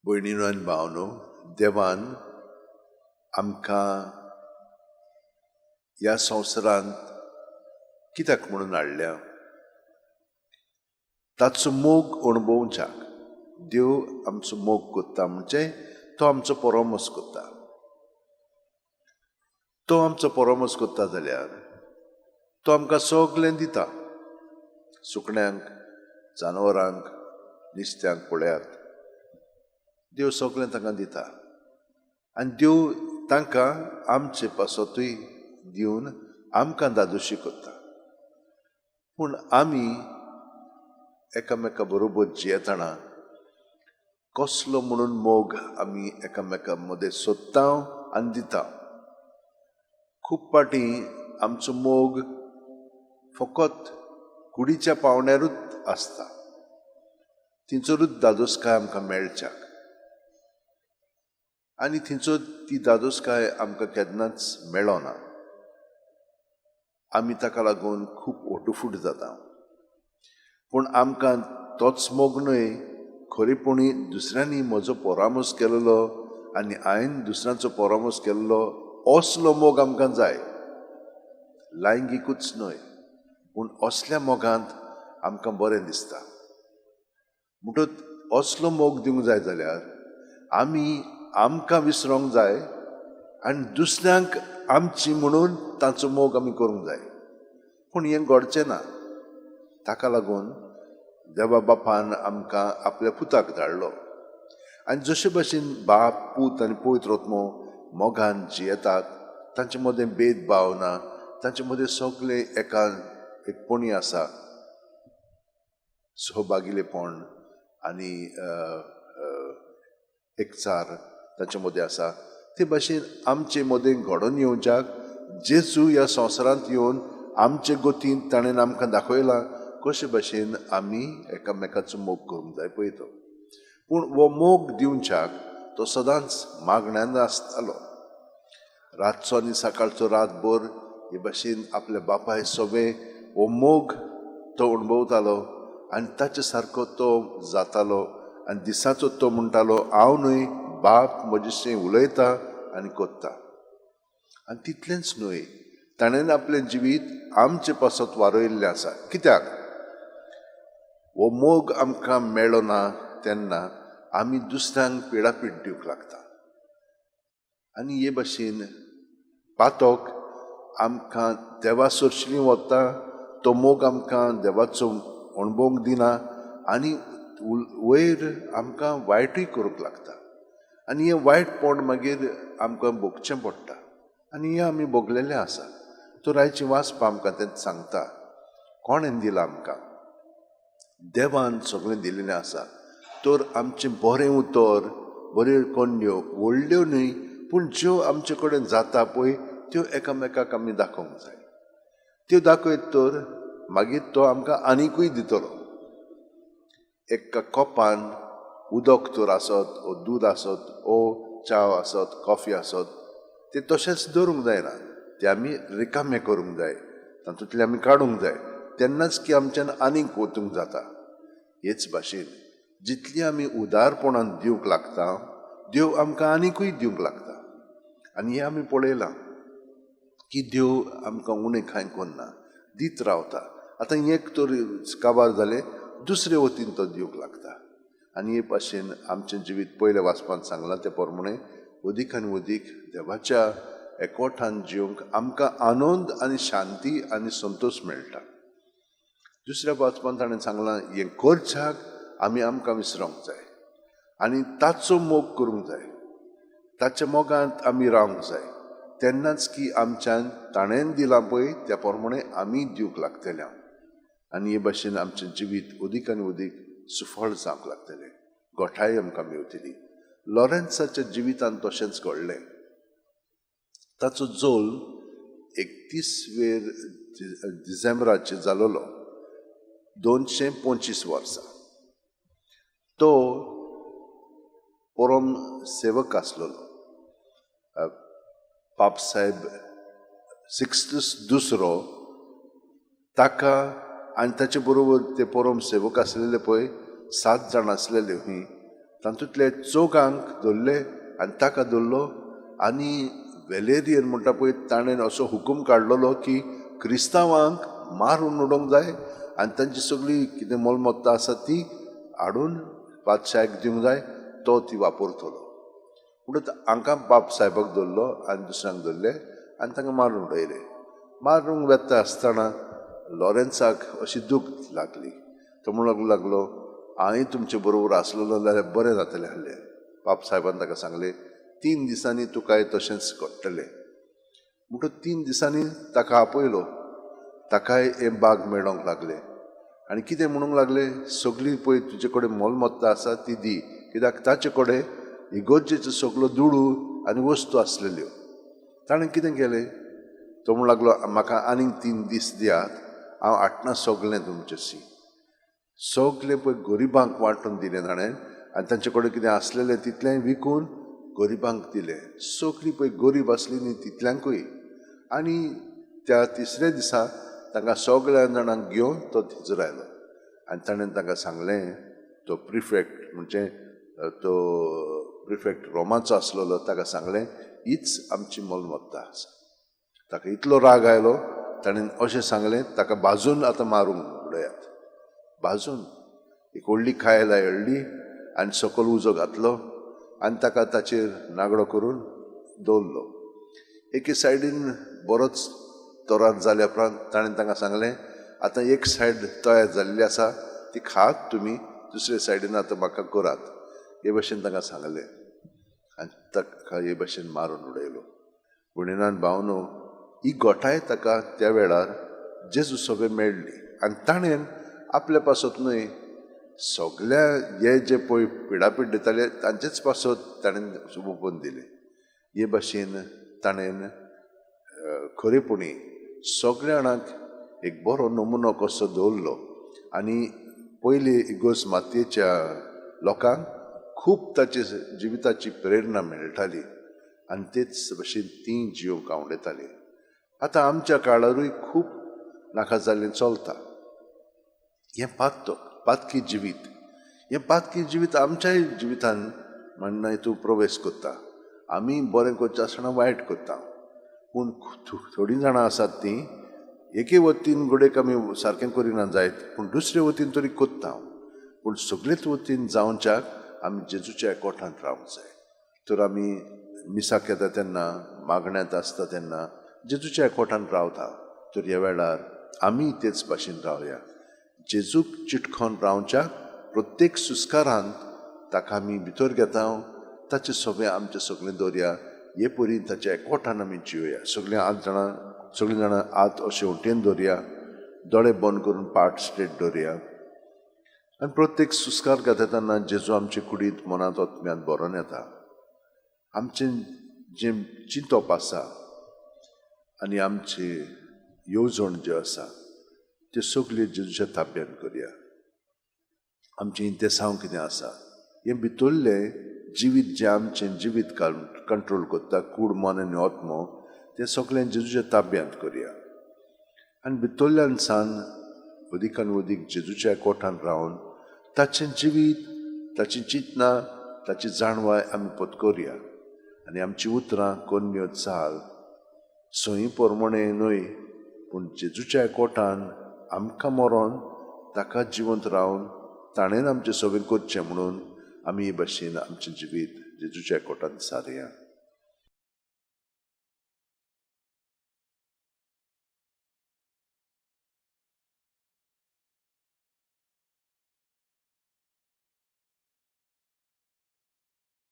भयणीनो आनी भावनो, देवान आमकां ह्या संवसारांत कित्याक म्हणून हाडल्या? ताचो मोग अणभवच्याक. देव आमचो मोग करता, म्हणजे तो आमचो परामर्श करता. तो आमचो परामर्श करता जाल्यार तो आमकां सगळें दिता. सुकण्यांक, जानवरांक, नुस्त्यांक पळयात, देव सगळें तांकां दिता आनी देव तांकां आमचे पासतूय दिवन आमकां दादोशी करता. पूण आमी एकामेका बरोबर जियेतना कसलो म्हणून मोग आमी एकामेका मदें सोदता आनी दिता? खूब फावटी आमचो मोग फकत कुडीच्या पावंड्यारूच आसता. थंयसरूच दादोसकाय आमकां मेळच्याक आनी थंयसर ती दादोसकाय आमकां केन्नाच मेळना. आमी ताका लागून खूब ओटुफूट जाता. पूण आमकां तोच मोग न्हय, खरेपणी दुसऱ्यांनी म्हजो परामर्श केल्लो आनी हांवें दुसऱ्यांचो परामर्श केल्लो असलो मोग आमकां जाय. लैंगिकूच न्हय, पूण असल्या मोगांत आमकां बरें दिसता. म्हणटच असलो मोग दिवंक जाय जाल्यार आमी आमकां विसरोंक जाय आनी दुसऱ्यांक आमची म्हणून तांचो मोग आमी करूंक जाय. पूण हें घडचें ना. ताका लागून देवा बापान आमकां आपल्या पुताक धाडलो आनी जशे भशेन बाप, पूत आनी पवित्र आत्मो मोगान जियेतात, तांचे मदें भेदभाव ना, तांचे मदें सगळे एका एकपणी आसा, सहभागिलेपण आनी एकचार तांचे मदें आसा, ते भाशेन आमचे मदें घडोवन येवच्याक जेजू ह्या संवसारांत येवन आमचे गतीन ताणें आमकां दाखयलां कशे भाशेन आमी एकामेकाचो मोग करूंक जाय पळय तो. पूण हो मोग दिवच्याक तो सदांच मागण्यान आसतालो. रातचो आनी सकाळचो रातभर हे भाशेन आपल्या बापाय सोबे हो मोग तो अणभवतालो आनी ताचे सारको तो जातालो आनी दिसाचो तो म्हणटालो, हांव न्हय, बाप म्हजेशी उलयता आनी कोत्ता. आनी तितलेंच न्हय, ताणें आपलें जिवीत आमचे पासत वारयल्लें आसा. कित्याक हो मोग आमकां मेळना तेन्ना आमी दुसऱ्यांक पिडापीड दिवंक लागता आनी हे भाशेन पातक आमकां देवा सरशीं वता. तो मोग आमकां देवाचो अणभवंक दिना आनी वयर आमकां वायटूय करूंक लागता आनी हें वायटपण मागीर आमकां भोगचें पडटा आनी हें आमी भोगलेलें आसा. तर आयची वाचपा आमकां तें सांगता, कोणें दिलां आमकां? देवान सगळें दिल्लें आसा. तर आमचें बरें उतर, बऱ्यो कोणयो व्हडल्यो न्हय, पूण ज्यो आमचे कडेन जाता पळय त्यो एकामेकाक आमी दाखोवंक जाय. त्यो दाखयत तर मागीर तो आमकां आनिकूय दितलो. एका कोपान उदक तर आसत ओ दूद आसत ओ च्याव आसत, कॉफी आसत, तें तशेंच दवरूंक जायना. तें आमी रिकामें करूंक जाय, तातूंतलें आमी काडूंक जाय, तेन्नाच की आमच्यान आनीक वचूंक जाता. हेच भाशेन जितली आमी उदारपणान दिवंक लागता, देव आमकां आनिकूय दिवंक लागता. आनी हें आमी पळयलां की देव आमकां उणें कांय करना, दीत रावता. आतां एक तर काबार जालें, दुसरे वतीन तो दिवंक लागता. आनी हे भाशेन आमचें जिवीत पयल्या वाचपांत सांगलां ते प्रमाणे अदीक आनी अदीक देवाच्या एकवटान जिवंक आमकां आनंद आनी शांती आनी संतोश मेळटा. दुसऱ्या वाचपांत ताणें सांगलां, हें करच्याक आमी आमकां विसरोंक जाय आनी ताचो मोग करूंक जाय, ताच्या मोगांत आमी रावंक जाय, तेन्नाच की आमच्यान ताणें दिलां पळय त्या प्रमाणे आमी दिवंक लागतले. आनी हे भाशेन आमचें जिवीत अदीक आनी अदीक सुफळ जावंक लागतलें, गोठाय आमकां मेवतली. लॉरेन्साच्या जिवितांत तशेंच घडलें. ताचो जल्म 31 वेर डिसेंबराचेर जालोलो, 225 वर्सां. तो परम सेवक आसलेलो. पापसाहेब सिक्स्तस दुसरो ताका आनी ताचे बरोबर ते परम सेवक आसलेले पळय 7 जाण आसलेले ही, तातूंतले चौगांक धरले आनी ताका धरलो. आनी वेलेरियन म्हणटा पळय ताणें असो हुकूम काडलेलो की क्रिस्तांवांक मारून उडोवंक जाय आनी तांची सगळी कितें मोलमत्ता आसा ती हाडून बादशायक दिवंक जाय, तो ती वापरतलो. म्हणटच हांकां बाप साहेबाक धरलो आनी दुसऱ्यांक धरले आनी तांकां मारून उडयले. मारूंक वेता आसतना लॉरेन्साक अशी दूख लागली. तो म्हणूंक लागलो, हांवें तुमचे बरोबर आसलेलो जाल्यार बरें जातलें आहलें. बाप साहेबान ताका सांगलें, 3 दिसांनी तुकाय तशेंच घडटलें. म्हणटच 3 दिसांनी ताका आपयलो. ताकाय हें बाग मेळोंक लागलें आनी कितें म्हणूंक लागले, सगळी पळय तुजे कडेन मोलमत्ता आसा ती दी, कित्याक ताचे कडेन इगर्जेचो सगलो दुडू आनी वस्तू आसलेल्यो. ताणें कितें केलें, तो म्हणूंक लागलो, म्हाका आनीक 3 दीस दियात, हांव हाडना सगळें तुमचेशी. सगळें पळय गरिबांक वांटून दिलें ताणें आनी तांचे कडेन कितें आसलेलें तितलें विकून गरिबांक दिलें. सगळीं पळय गरीब आसली न्ही तितल्यांकूय. आनी त्या तिसऱ्या दिसा तांकां सगळ्या जाणांक घेवन तो थंयसर आयलो आनी ताणें तांकां सांगलें, तो प्रिफेक्ट म्हणजे तो प्रिफेक्ट रोमाचो आसलेलो, ताका सांगलें, हीच आमची मोलमत्ता आसा. ताका इतलो राग आयलो, ताणें अशें सांगलें, ताका बाजून आतां मारूंक उडयात. बाजून एक व्हडली खायल हाडली आनी सकयल उजो घातलो आनी ताका ताचेर नागडो करून दवरलो. एके सायडीन बरोच तोरार जाल्या उपरांत ताणें तांकां सांगलें, आतां एक सायड तयार जाल्ली आसा ती खात तुमी, दुसरे सायडीन आतां म्हाका करात, हे भशेन तांकां सांगलें आनी ताका हे भशेन मारून उडयलो. भयणान भावनो, ही गोठाय ताका त्या वेळार जेजू सगळें मेळ्ळी आनी ताणें आपल्या पासत न्हय, सगल्या हे जे पळय पिडापीड दिताले तांचेच पासत ताणें वोपन दिलें. हे भशेन ताणें खरेपणी सगळ्या जाणांक एक बरो नमुनो कसो दवरलो आनी पयली इगोर्ज मातयेच्या लोकांक खूब ताचे जिविताची प्रेरणा मेळटाली आनी तेच भशेन तीं जिवंक आवडटाली. आतां आमच्या काळारूय खूब नाका जाल्लें चलता. हें पातकी जिवीत, हें पातकी जिवीत आमच्याय जिवितान म्हणना हितून प्रवेश करता. आमी बरें करचें आसतना वायट करता, पूण थोडीं जाणां आसात तीं एके वतीन घडयेक आमी सारकें करिना जायत, पूण दुसरे वतीन तरी करता. पूण सगळेच वतीन जावच्याक आमी जेजूच्या एकवटांत रावंक जाय. तर आमी मिसाक येता तेन्ना, मागण्यांत आसता तेन्ना जेजूच्या एकवटांत रावता. तर ह्या वेळार आमी तेच भाशेन रावया. जेजूक चिटकोन रावच्याक प्रत्येक सुस्कारांत ताका आमी भितर घेता, ताचें सगळें आमचें सगळें दवरया. हे परी ताच्या एकवटान आमी जिवया. सगळीं आत जाणां, सगळीं जाणां आत अशें वटेन दवरया, दोळे बंद करून पाट स्ट्रेट दवरया आनी प्रत्येक सुस्कार घेता तेन्ना जेजू आमचे कुडींत, मनांत, आत्म्यांत भरोन येता. आमचें जें चिंतप आसा आनी आमची येवजण ज्यो आसा त्यो सगल्यो जेजूच्या ताब्यांत करया. आमचें इंतेसांव कितें आसा, हें भितरलें जिवीत जें आमचें जिवीत कंट्रोल करता, कूड, मन आनी आत्मो, तें सगळें जेजूच्या ताब्यांत करया. आनी भितरल्यान सान अदिकान अदीक जेजूच्या कोठान रावन ताचें जिवीत, ताची चिंतना, ताची जाणवाय आमी पत्करया आनी आमची उतरां, कोन्न्यो, चाल सय परमणें न्हय, पूण जेजूच्या कोठान आमकां मरोन ताका जिवंत रावन ताणें आमचें सगळें करचें म्हणून आमी हे भाशेन आमचें जिवीत जेजूच्या कोठान सारया.